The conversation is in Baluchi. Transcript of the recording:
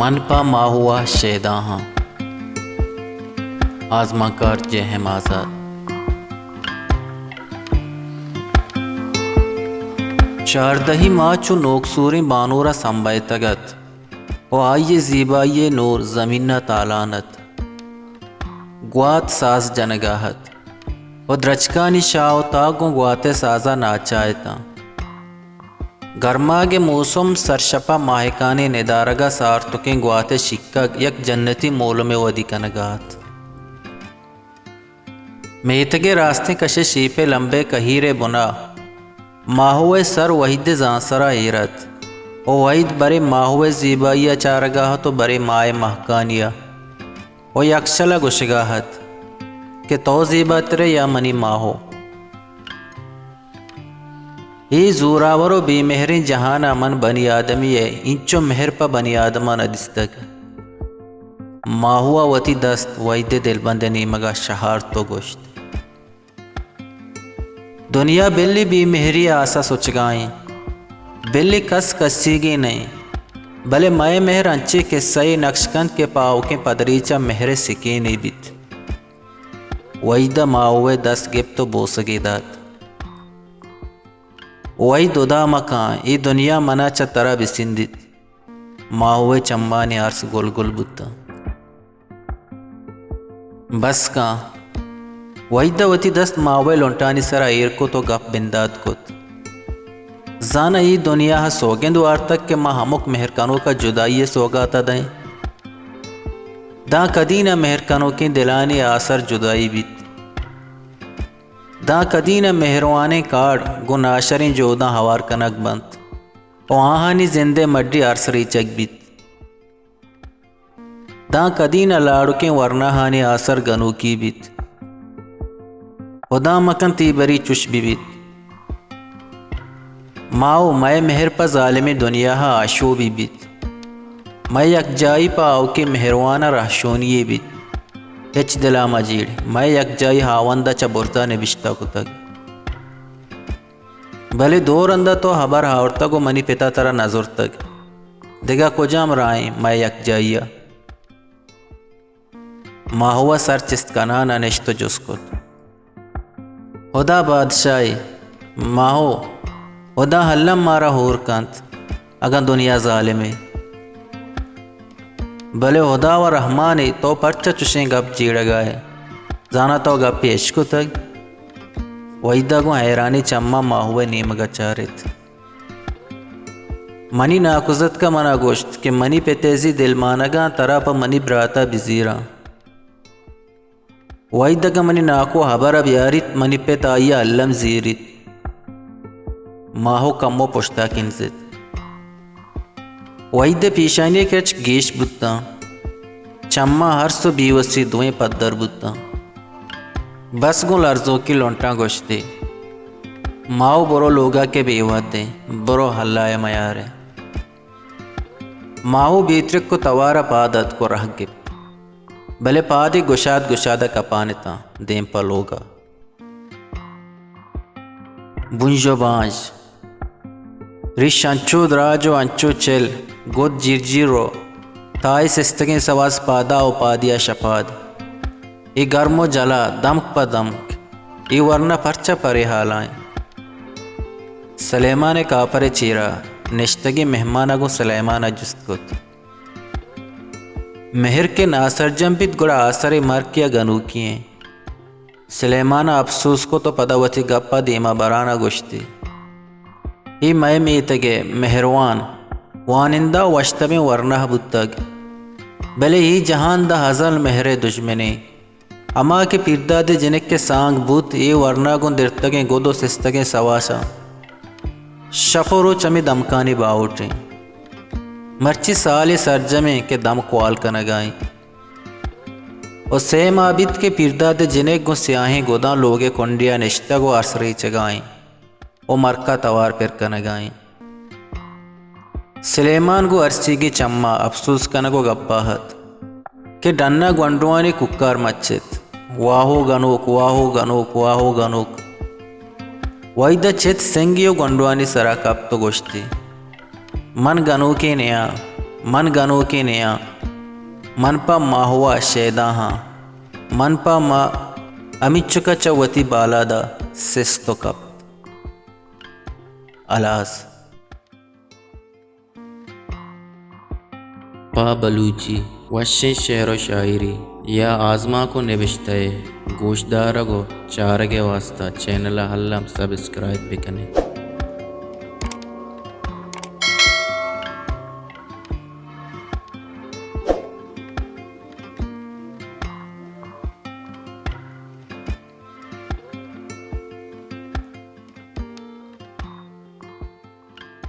من پہ ماہو ءَ شیدا آں۔ آزمانکار جے ایم آزات۔ چاردہی ماہ چو نوکسوریں بانور ءَ سمبہتگ ات ءُ آئی ءِ زیبائی ءِ نور زمین ءَ تالان ات۔ گوات ساز جنگ ءَ ات ءُ درچکانی شاہ ءُ تاک گوں گوات ءِ ساز ءَ ناچ ءَ اتاں۔ گرماگ ءِ موسم، سرشپ ءَ ماہکانیں ندارگ ءَ سارتکیں گوات ءِ شیکگ یک جنتی مولمے ودی کنگ ءَ ات۔ میتگ ءِ راستیں کش ءَ شیپ ءِ لمبیں کہیر ءِ بنا ماہو ءِ سر وحید ءِ زانسر ءَ ایر ات ءُ وحید برے ماہو ءِ زیبائی ءَ چارگ ءَ ات ءُ برے ماہ ءِ مہکانی ءَ ءُ یکشل ءَ گوشگ ءَ ات کہ تو زیباتر ئے یا منی ماہو؟ اے زوراور ءُ بے مہریں جہان ءَ من بنی آدمی ءَ اینچو مہر پہ بنی آدم ءَ نہ دیستگ۔ ماہو ءَ وتی دست وحید ءِ دلبند ءِ نیمگ ءَ شہارت ءُ گوشت، دنیا بلی بے مہری ءِ آس ءَ سچگا ایں، بلی کس کسیگی نہ ایں، بلے مئے مہر انچیں کسہ یے نکش کنت کہ پہ آؤکیں پدریچ ءَ مہر ءِ سکینے بیت۔ وحید ءَ ماہو ءِ دست گپت ءُ بوسگے دات۔ وحید، ہدا مکن اے دنیا من ءَ چہ ترا بسندیت۔ ماہو ءِ چمانی ارس گل گل بوتاں۔ بس کن۔ وحید ءَ وتی دست ماہو ءِ لنٹانی سرا ایر کت ءُ گپ بندات کت۔ زاناں اے دنیا ءَ سوگند وارتگ کہ ما ہمک مہر کنوک ءَ جدائی ءِ سوگات ءَ دئیں؟ داں کدی نہ مہر کنوکیں دلانی آسر جدائی بیت؟ داں کدی نہ مہروانیں کاڑ گوں ناشریں جہداں ہوار کنگ بنت ءُ آہانی زند ءِ مڈی ارس ریچگ بیت؟ داں کدی نہ لاڑکیں ورناہانی آسر گنوکی بیت؟ ہدا مکن تئی بری چش بہ بیت۔ ماہو، مئے مہر پہ ظالمیں دنیا ءَ آشوبی بیت۔ مئے یکجائی پہ آؤکیں مہروان ءَ رہشونی یے بیت۔ ہچ دل ءَ مہ جیڑ، مئے یکجائی ہاوند ءَ چہ برز ءَ نبشتہ کتگ۔ بلے دو رند ءَ تو ہبر آورتگ ءُ منی پت ءَ ترا نہ زرتگ۔ دگہ کجام راہ ایں مئے یکجائی ءَ؟ ماہو ءَ سر چست کنان ءَ نشت ءُ جست کت، ہدا بادشاہے، ماہو، ہدا الم مارا ہور کنت، اگاں دنیا ظالمے۔ بلے ہدا و رحمانے، تو پرچا چشیں گپ جیڑگ ءَ ئے؟ زاناں تو گپے اش کتگ؟ وحید ءَ گوں حیرانی چماں ماہو ءِ نیمگ ءَ چارت۔ منی ناکوزتک ءَ من ءَ گوشت کہ منی پت ءِ زی دلمانگاں ترا پہ منی برات ءَ بزیراں۔ وحید، اگاں منی ناکو ہبر ءَ بیاریت، منی پت آئی ءَ الم زیریت۔ ماہو کمو پشت ءَ کنزت۔ وحید ءِ پیشانی ءِ کرچ گیش بوتاں۔ چماں ارس ءُ بیوسی دوئیں پدر بوتاں۔ بس گوں لرزوکیں لنٹاں گوشتی، ماہو برو لوگ ءَ کہ بے وھد ایں، برو اللہ ءَ میار ئے۔ ماہو بے ترک ءُ توار ءَ پاد اتک ءُ رہ گپت۔ بلے پادے گشاد گشاد ءَ کپان اتاں دیم پہ لوگ ءَ۔ بنژ ءُ بانژ، ریش انچو دراج ءُ انچو چل، گد جیر جیر ءُ تائی سستگیں سواس پادا ءُ پادیا شپاد۔ اے گرم ءُ جلا، دمک پہ دمک، اے ورنا پرچا پرے حالا ایں؟ سلیمان ءِ کاپر ءِ چیرا نشتگیں مہمان ءَ گوں سلیمان ءَ جست کت۔ مہر کہ ناسرجم بیت، گڑا آسرے مرکی ءَ گنوکی ایں۔ سلیمان ءَ اپسوز کت ءُ پدا وتی گپ ءَ دیما بران ءَ گوشتی، اے مئے میتگ ءِ مہروان، وانندہ ءُ وشتبیں ورناہ بوتگ، بلے اے جہان داں ازل مہر ءِ دژمنے۔ ہما کہ پیرداد ءِ جنک ءِ سانگ بوت، اے ورنا گوں درتگیں گد ءُ سستگیں سواساں شپ ءُ روچ ہمے دمکانی باہوٹ ایں۔ مرچی سالے سرجمیں کہ دمک وال کنگا ایں۔ ءُ سئے ماہ بیت کہ پیرداد ءِ جنک گوں سیاہیں گداں لوگ ءِ کنڈے ءَ نشتگ ءُ ارس ریچگا ایں ءُ مرکا توار پر کنگا ایں۔ سلیمان گوں ارسیگیں چماں اپسوز کنگ ءُ گپا ات کہ ڈنا گونڈوانی کوکار مچ ات۔ واہو گنوک، واہو گنوک، واہو گنوک۔ وحید ءَ چت سنگی ءُ گونڈوانی سرا کپت ءُ گوشتی، من گنوکے نیاں، من گنوکے نیاں، من پہ ماہوا شیدا آں، من پہ ما ہمیچکا چہ وتی بالاد ءَ سست و کپت۔ ہلاس۔ پہ بلوچی وشیں شعر و شاعری یا آزمانک و نبشتہ ءِ گوشدارگ و چارگ ءِ واستا چینل ءَ الم سبسکرائب بکنیں۔